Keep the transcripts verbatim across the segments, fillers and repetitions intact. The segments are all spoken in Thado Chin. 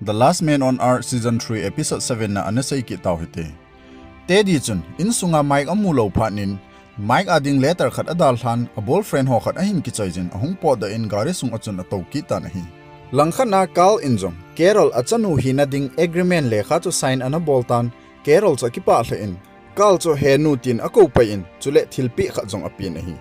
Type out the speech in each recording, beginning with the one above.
The Last Man on Earth Season three Episode seven na ana sei kit tau hite. Teddy chun insunga Mike amu lou phat in, Mike a ding letter khat adalhan, a boyfriend ho khat ahin kichoi jin ahung potdoh in gari sung a chun atou kit tan ahi. Langkhat na Carl in jong Carol achanu hina ding agreement lekha chu sign ana bol tan, Carol chu akipah lheh in, Carl chu henu tin akou pai in, chule thilpeh khat jong apen ahi.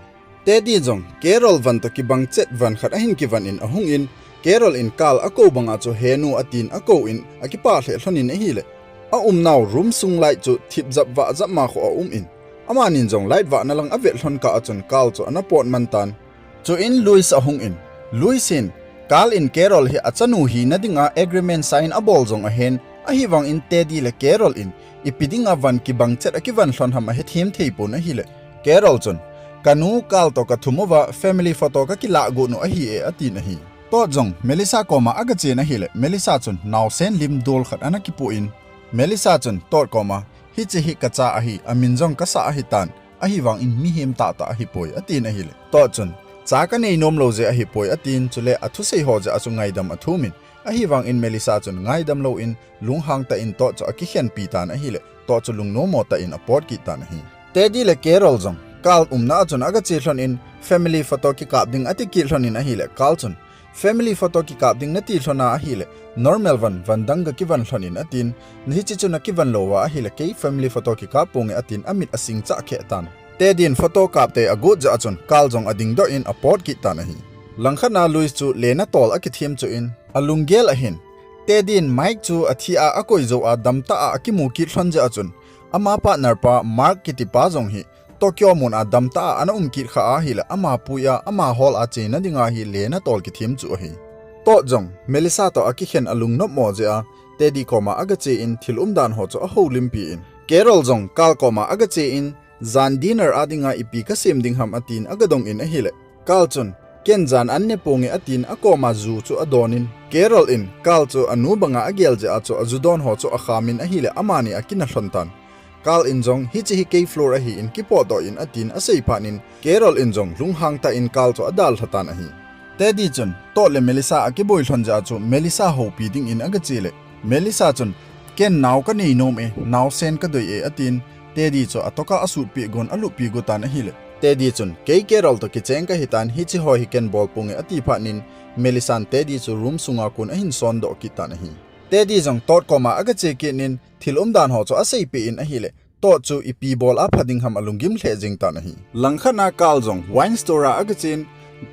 Teddy jong Carol van toh kibang chet van khat ahin kivan in ahung in, Carol in Carl akou banga chu henu atin akou in akipah lheh lhon in ahile, aumnau room sung light chu thip jap vah jap ma khu aum in, amanin jong light vahna lang avet lhon kah a chun Carl chu ana pot man tan. Chuin Louis ahung in, Louis hin Carl in Carol hi achanu hina dinga agreement sign abol jong ahin, ahivangin Teddy le Carol in ipi dinga van kibang chet akivan lhon ham ahethem thei pon ahile, Carol chun, kanu Carl toh kathum uva family photo kakilah got u ahi e, atin ahi. Todd jong Melissa koma agachen ahile, Melissa chun naosen lim dol khat ana kipoh in, Melissa chun Todd koma, hiche hi kacha ahi, amin jong kasah ahitan, ahivangin mihem tahtah ahipoi, atin ahile, Todd chun, cha kanei nom lou jeh ahipoi, atin, chule athusei ho jeh a chu ngaidam athum in, ahivangin Melissa chun ngaidam louvin, lunghang tah in Todd chu akikhenpi tan ahile, Todd chu lungnommo tah in apot kit tan ahi. Teddy le Carol jong Carl umna a chun agache lhon in, family photo kikap ding ati kit lhon in ahile, Carl chun, family photo kikap ding nati lhon a ahile, normal van, van dang kakivan lhon in, atin, hiche chu nakivan lou uva ahile, kei family photo kikap ponge, atin, amit asing chah kheh tan. Teddy in photo kap tei agot jeh a chun Carl jong adingdoh in apot kit tan ahi. Langkhat na Louis chu lena tol akithem chuin, alunggel ahin, Teddy in Mike chu athi a akoi jou a damtah a akimu kit lhon jeh a chun, ama partner pa Mark kitipa jong hi Tokyo mun a damtah a ana um kit kha ahile, ama pui a, ama hol a chena dinga hi lena tol kithem chu ahi. Todd jong Melissa toh akikhen alungnopmo jeh a, Teddy koma agache in thil umdan ho chu ahoulimpi in, Carol jong Carl koma agache in, jan dinner a dinga ipi kasem ding ham, atin agadong in ahile, Carl chun, ken jan an ne ponge, atin akoma ju chu adon in, Carol in Carl chu anu banga agel jeh a chu aju don ho chu akham in ahile, amani akina lhon tan. Carl in jong, hiche hi kei floor ahin kipotdoh in, atin asei phat in, Carol in jong lunghang tah in Carl chu adalha tan ahi. Teddy chun Todd le Melissa akiboi lhon jeh a chu Melissa houpi dingin agache le, Melissa chun, ken nao kanei nom e, naosen kadei e, atin, Teddy chu atoka asutpeh gon aluppi got tan ahile, Teddy chun, kei Carol toh kicheng kahitan, hiche ho hi ken bol ponge, ati phat in, Melissa in Teddy chu room sunga kon ahin sondoh kit tan ahi. Teddy jong Todd koma agache kit in, thil umdan ho chu aseipeh in ahile, Todd chu ipi bol a pha ding ham alunggim lheh jeng tan ahi. Langkhat na Carl jong wine store a agachen,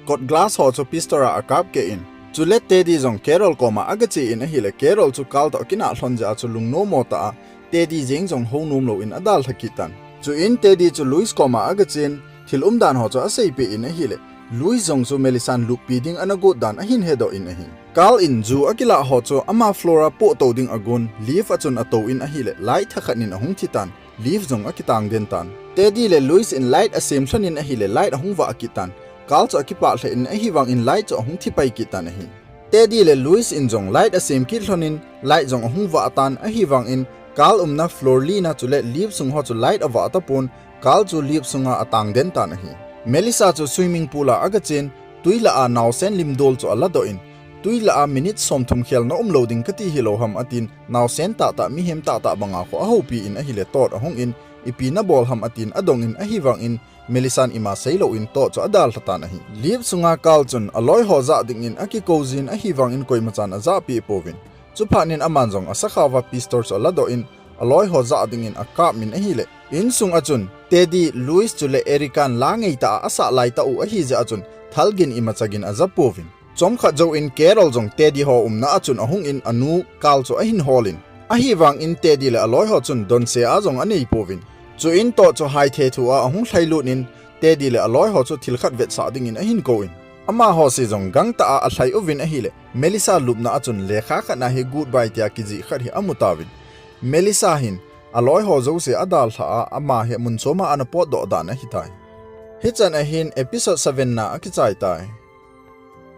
kot glass ho chu pistol a akap keh in, chule Teddy jong Carol koma agache in ahile, Carol chu Carl toh akinah lhon jeh a chu lungnommo tah a, Teddy jeng jong hounom louvin adalha kit tan. Chuin Teddy chu Louis koma agachen, thil umdan ho chu aseipeh in ahile, Louis jong chu Melissa in luppi ding ana got dan ahin hedoh in ahi. Carl in ju akilah ho chu ama floor a pohtou ding agon, lift a chun atou in ahile, light thakhat in ahung thi tan, lift jong akitang den tan. Teddy le Louis in light asem lhon in ahile, light ahung vah kit tan. Carl chu akipah lheh in ahivangin light chu ahung thipai kit tan ahi. Teddy le Louis in jong light asem kit lhon in, light jong ahung vah tan, ahivangin Carl umna floor li na chule lift sung ho chu light avah tapon, Carl chu lift sunga atang den tan ahi. Melissa chu swimming pool a agachen, twi lah a naosen limdol chu aladoh in, twi lah a minute somthum khel na umlou ding kati hilou ham, atin, naosen tahtah mihem tahtah banga khu ahoupi in ahile, Todd ahung in, ipi nabol ham, atin adong in, ahivangin Melissa in ima seilouvin Todd chu adalha tan ahi. Lift sunga Carl chun aloi ho jah dingin akikou jin, ahivangin koimachan ajahpeh pouvin. Chuphat in aman jong asakhao va pistol chu aladoh in, aloi ho jah dingin akap in ahile, insung a chun Teddy, Louis chule Erica in la ngeitah a asah laitah u ahijeh a chun thalgin imacha gin aja pouvin. Chomkhat jouvin Carol jong Teddy ho umna a chun ahung in anu Carl chu ahin hol in, ahivangin Teddy le aloi ho chun donse a jong anei pouvin. Chuin Todd chu haithe thu a ahung lhailut in, Teddy le aloi ho chu thilkhat vetsah dingin ahin kou in, amaho se jong gangtah a alhai uvin ahile, Melissa lupna a chun lekha khat na hi goodbye tia kijih khat hi amu tauvin, Melissa hin aloi ho jouse adalha a, ama hi mun chom a ana potdoh dan ahitai. Hichan ahin episode seven na akichai tai.